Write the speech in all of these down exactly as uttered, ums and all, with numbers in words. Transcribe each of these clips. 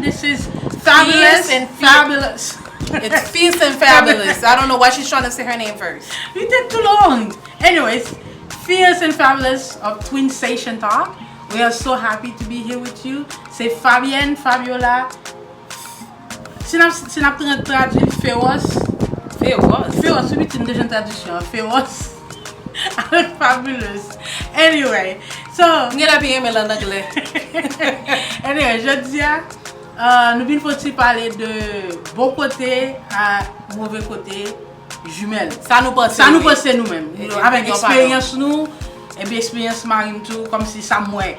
This is fabulous and fabulous. It's Fierce and Fabulous. I don't know why she's trying to say her name first. Li te tou long. Anyways, Fierce and Fabulous of Twin Station Talk. We are so happy to be here with you. Se Fabienne, Fabiola. Si n ap si n ap tra- tradui l, Feroz. Feroz. Feroz, sou bitin de jen tradisyon. Feroz. Avèk Fabulous. Anyway, so, M gen la pi renmen l an anglè. Anyway, jodi a, uh, nou vin fè yon ti pale de bon kote a move kote jimèl. Sa nou panse. Sa nou panse nou menm. Avèk eksperyans nou, epi eksperyans mari m tou, kòmsi sa m wè.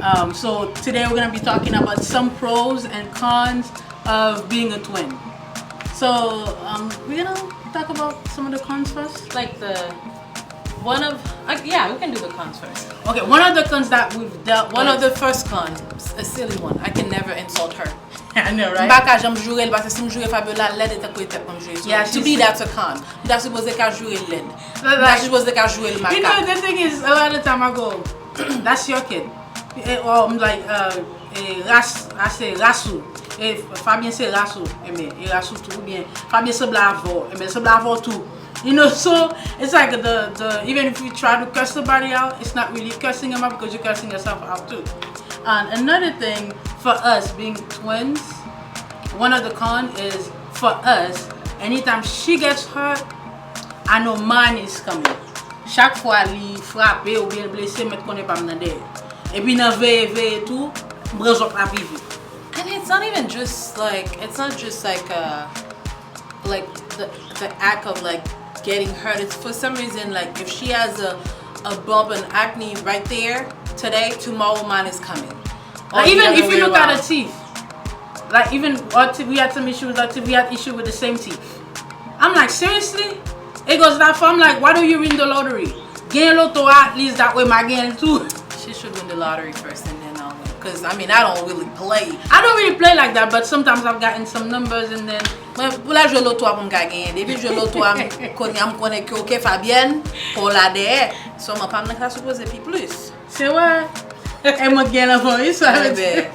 Um, so today we're gonna be talking about some pros and cons of being a twin. So um, we're gonna talk about some of the cons first. Like the one of uh, yeah, we can do the cons first. Okay, one of the cons that we've dealt One with. Of the first con, a silly one. I can never insult her. I know, M right? pa ka janm joure l paske si m joure Fabiola lèd e tankou e tèt mwen m joure. So, Yeah, to she's- me that's a con. M ta sipoze ka joure l lèd. M ta Like, sipoze ka joure l you know, makak. The thing is, a lot of time I go, that's your kid. Eh, or I'm like, uh, eh, ras, I say ras ou. Eh, Fabien se ras ou. Enben, e ras ou tou. Oubyen, Fabien sanble avè w. Enben, sanble avè w tou. You know, so it's like the, the even if you try to curse somebody out, it's not really cursing them out because you're cursing yourself out too. And another thing for us being twins, one of the con is for us, anytime she gets hurt, I know mine is coming. Chak fwa li frape oubyen l blese, mèt konnen pa m nan dèyè. Epi nan veye veye tou, m pran zòt la pi vit. And it's not even just like it's not just like uh like the the act of like getting hurt. It's for some reason like if she has a a bump and acne right there today, tomorrow mine is coming. Or Like, the even other if you way look at around. Her teeth, like even our teeth, we had some issue with our teeth. We had issue with the same teeth. I'm like, seriously? It goes that far. I'm like, why don't you win the lottery? Gen loto, at least that way ma gen tou. She should win the lottery first and then I'll win. Cause I mean I don't really play. I don't really play like that, but sometimes I've gotten some numbers and then Mwen pou la jwe loto a pou m ka genyen. Depi jwe loto a m kounye a m konnen ke oke Fabienne, pou la dèyè. Sèlman pa m nan ka sipoze pi plis. Se wè. E mwen gen lanvan wi sa. Enben.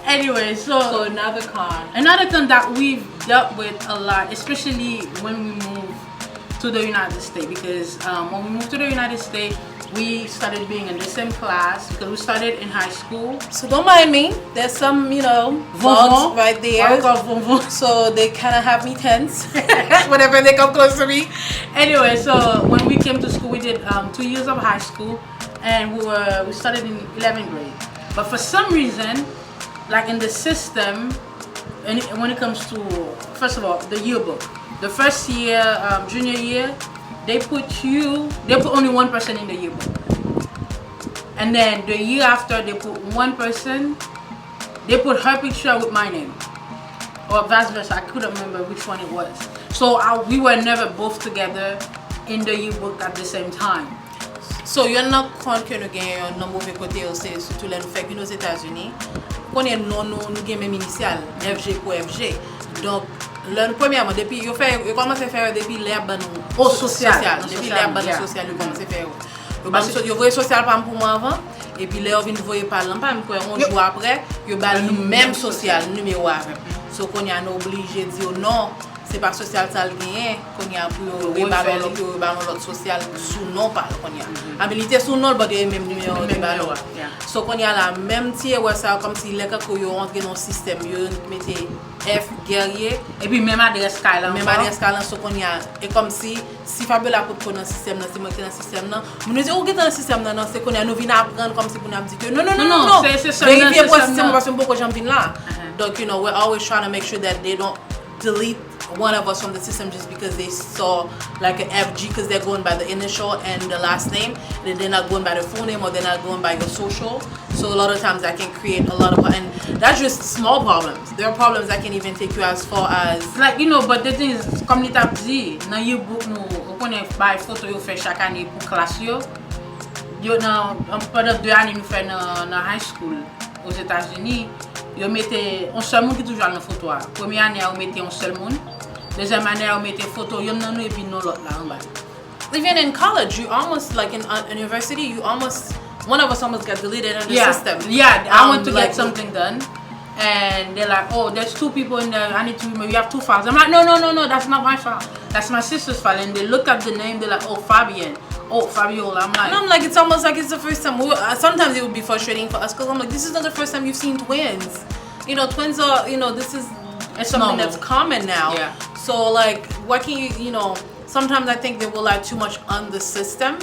Anyway, so So another con. Another thing that we've dealt with a lot, especially when we moved to the United States, because um, when we moved to the United States, we started being in the same class because we started in high school. So don't mind me. There's some, you know, Vonvon. Bugs right Why there. We call vonvon. So they kind of have me tense whenever they come close to me. Anyway, so when we came to school, we did um, two years of high school, and we were we started in eleventh grade. But for some reason, like in the system, and when it comes to first of all the yearbook, the first year, um, junior year, they put you, they put only one person in the yearbook, and then the year after they put one person, they put her picture with my name, or vice versa. I couldn't remember which one it was. So I, we were never both together in the yearbook at the same time. So, yonn nan kont ke nou genyen nan move kote yo, se sitou lè nou fèk vin Ozetazini. Konnen non nou, nou gen menm inisyal, F G pou F G. Donk, lè nou premyèman, depi yo fè, yo kòmanse fè yo depi lè y ap ban nou Oh, sosyal, nan Depi sosyal, lè y ap ban nou yeah. Sosyal, yo kòmanse fè yo. Yo ban nou so- yo voye sosyal pa m pou mwen anvan, epi lè yo vin voye pa l lan pa m, kwè yon jou apre, yo ba nou menm sosyal, nimewo avè m. So, kounye a nou oblije di yo non, se pa sosyal sa l genyen, kounye a pou yo reba l yon lòt, yo reba l yon lòt sosyal sou non pa l kounye a. Amen, li te sou non l, but yo menm nimewo yo te ba l. Yeah. So kounye a la, menm ti erè sa yo, kòmsi lè kankou yo antre nan yon sistèm, yo mete F guerrier, Epi menm adrès kay la menm ankò. Adrès kay lan, so kounye a, e kòmsi si Fabiola potko nan sistèm nan, se mwen ki te nan sistèm nan, moun yo di ou gentan nan sistèm nan, non, se kounye a nou vin aprann kòmsi pou n ap di ke non, non, non, Non, non, non, non. se- se sèl nan, Verifye se pou sèl sistèm nan. Paske m poko janm vin la. Uh-huh. Donk, you know, we're always trying to make sure that they don't delete one of us from the system just because they saw like an F G because they're going by the initial and the last name, and they're not going by the full name or they're not going by your social. So a lot of times that can create a lot of, and that's just small problems. There are problems that can even take you as far as Like, you know, but the thing is, kòm li t ap di, nan yearbook nou, ou konnen bay foto yo fè chak ane pou klas yo. Yo nan, an- pandan de ane nou fè nan, nan high school Ozetazini, yo mete yon sèl moun ki toujou al nan foto a. Premye ane a, yo mete yon sèl moun. Dezyèm ane a, yo mete foto yonn nan nou epi non lòt la anba. Even in college, you almost, like, in uh, university, you almost, one of us almost got deleted in the Yeah, system. Yeah, I Um, want to like, get something done. And they're like, "Oh, there's two people in there. I need to remove. You have two files." I'm like, "No, no, no, no. That's not my file. That's my sister's file." And they look at the name. They're like, "Oh, Fabienne. Oh, Fabiola." I'm like, And I'm like, it's almost like it's the first time. We, uh, sometimes it would be frustrating for us because I'm like, this is not the first time you've seen twins. You know, twins are, you know, this is It's something normal. That's common now. Yeah. So, like, what can you, you know, sometimes I think they rely too much on the system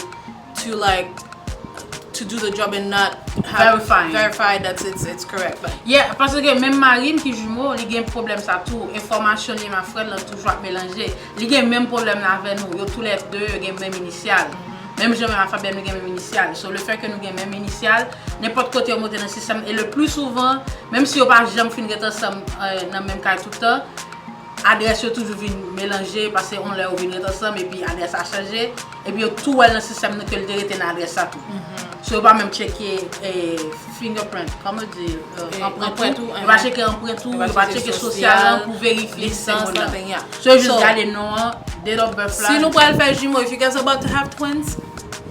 to, like, to do the job and not have Verifying. Verify that it's it's correct. But Yeah, paske menm mari m ki jimo, li gen pwoblèm sa tou. Enfòmasyon li menm ak frè l lan toujou ap melanje. Li gen menm pwoblèm la avè nou. Yo toulède yo gen menm inisyal. Menm jan menm ak Fabienne nou gen menm inisyal. So, le fait que nou gen menm inisyal, nenpòt kote yo monte nan sistèm, e le plus souvent, menm si yo pa janm fin ret ansanm euh, nan menm kay tout tan, adrès yo toujou vin melanje, paske yon lè yo vin ret ansanm, epi adrès la chanje, epi yo tou wè l nan sistèm nan ke l te rete nan adrès la tou. So, yo pa menm tcheke eh, fingerprint, kòman yo di, euh, Eh, anprent anprent ou, ou, yo eh. Pa tcheke anprent ou, Yo pa yo pa tcheke tcheke sosyal, sosyal lan pou verifye si se lisans, moun nan. nothing, yeah. So, yo jis So, gade non an, date of birth la. Si nou pral fè jimo, if you guys about to have twins,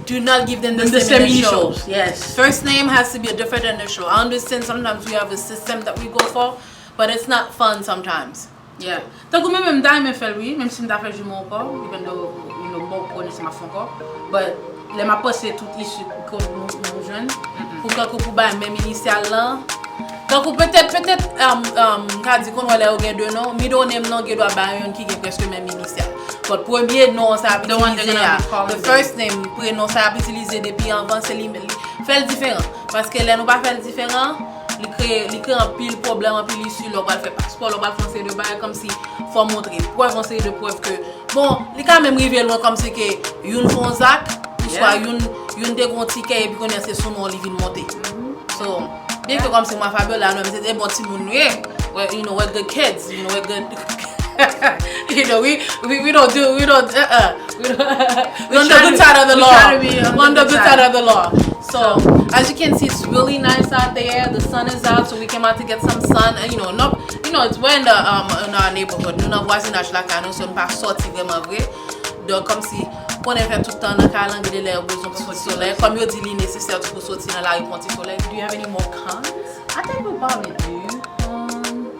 do not give them the, The same, same initial. initials, yes. First name has to be a different initial. I understand sometimes we have a system that we go for, but it's not fun sometimes. Yeah. Tankou mwen menm, m ta renmen fè l wi, menm si m ta fè jimo ankò, even though, you know, m poko konnen si m ap fè ankò. But, lè m ap panse tout isi ke nou, nou jwenn, Pou kankou pou bay menm inisyal lan. Kankou petèt, petèt, um, um, m ka di konn wè lè yo gen de non, middle name lan gen dwa bay yon ki gen prèske menm inisyal. But premye non sa ap The one they're itilize gonna a, be calling the first name, prenon sa ap itilize depi anvan, se li, li fè l diferan. Paske lè nou pa fè l diferan, li kreye, li kreye anpil pwoblèm, anpil isi, lè w pral fè paspò, lè w pral fè yon seri de bagay, kòmsi fò w montre prèv, yon seri de prèv ke, bon, li ka menm rive lwen kòmsi ke youn fè yon zak, oswa Yeah. youn, youn te gen yon tikè, epi kounye a se sou non li vin monte. So, byen ke kòmsi mwen Fabiola, non, se te bon timoun nou ye. We're, you know, we're good kids, you know, we're good. You know, we, we, we don't do, we don't, uh, uh, we don't, we're on the try good to- side of the we law. try to be on We're on the the good good side. Side of the law. So, as you can see, it's really nice out there. The sun is out, so we came out to get some sun. And, you know, no, you know, it's, we're in the, um, in our neighborhood. Nou nan vwazinaj lakay nou, so nou pa sòti vrèman vre. Donk, kòmsi, konnen fè tout tan nan kay lan, gen de lè yo bezwen pou ti solèy. Kòm yo di, li nesesè tou pou soti nan lari pou yon ti solèy. Do you have any more cons? I think we probably do. Um,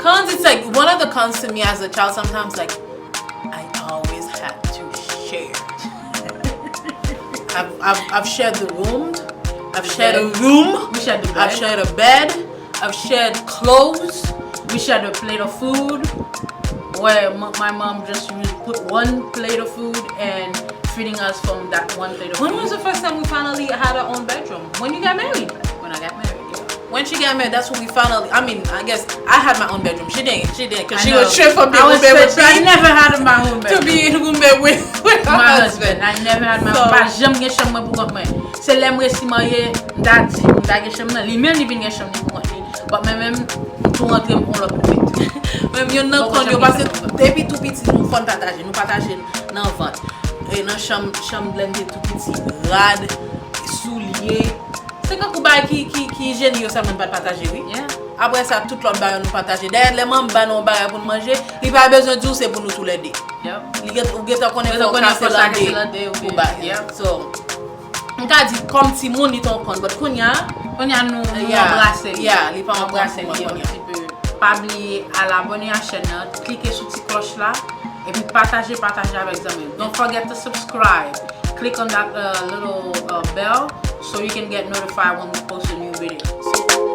Cons, it's like one of the cons to me as a child sometimes, like, I always had to share. I've, I've, I've shared the room, I've shared a room, we shared the I've bed. Shared a bed, I've shared clothes. We shared a plate of food where m- my mom just really put one plate of food and feeding us from that one plate of When food. Was the first time we finally had our own bedroom? When you got married? When I got married, yeah. When she got married, that's when we finally, I mean, I guess I had my own bedroom. She didn't, she didn't, because I she know. was straight from I being was roommate with straight, I me never had my own to bedroom. Being roommate with her My husband. husband, I never had my So- own. Pa janm gen chanm mwen pou kont mwen. Se lè m resi marye, m ta di, m ta gen chanm nan. Li menm li vin gen chanm li pou kont li. But mwen menm, m tou rantre m pou lòt moun. Menm yon nan Bon, kònn yo janm pase gen chanm. Depi tou piti, nou fòn pataje. Nou pataje nan vant. E nan chanm, chanm lè n te tou piti, rad, soulye. Se kankou bagay ki, ki, ki ijyenik yo sèlman n pa t pataje, wi. Yeah. Apre sa, tout lòt bagay nou pataje. Dayè, lè manman ba nou yon bagay pou n manje, li pa bezwen di w se pou nou toulède. Yep. Li gen, ou gentan konnen Gentan fò w konnen kase fò sa kase lande lande, ou pou byen, bay. yep. So, m ka di, kòm timoun, li te yon kònn. But kounye a, Kounye a nou, nou Yeah. anbrase li. Yeah, li pa Nou yon anbrase kònn li, pou mwen yon kounye a. ti pe. Pa bliye al abòne a chèn nan, klike sou ti klòch la, epi pataje, pataje avèk zanmi w. Don't forget to subscribe. Click on that uh, little uh, bell so you can get notified when we post a new video.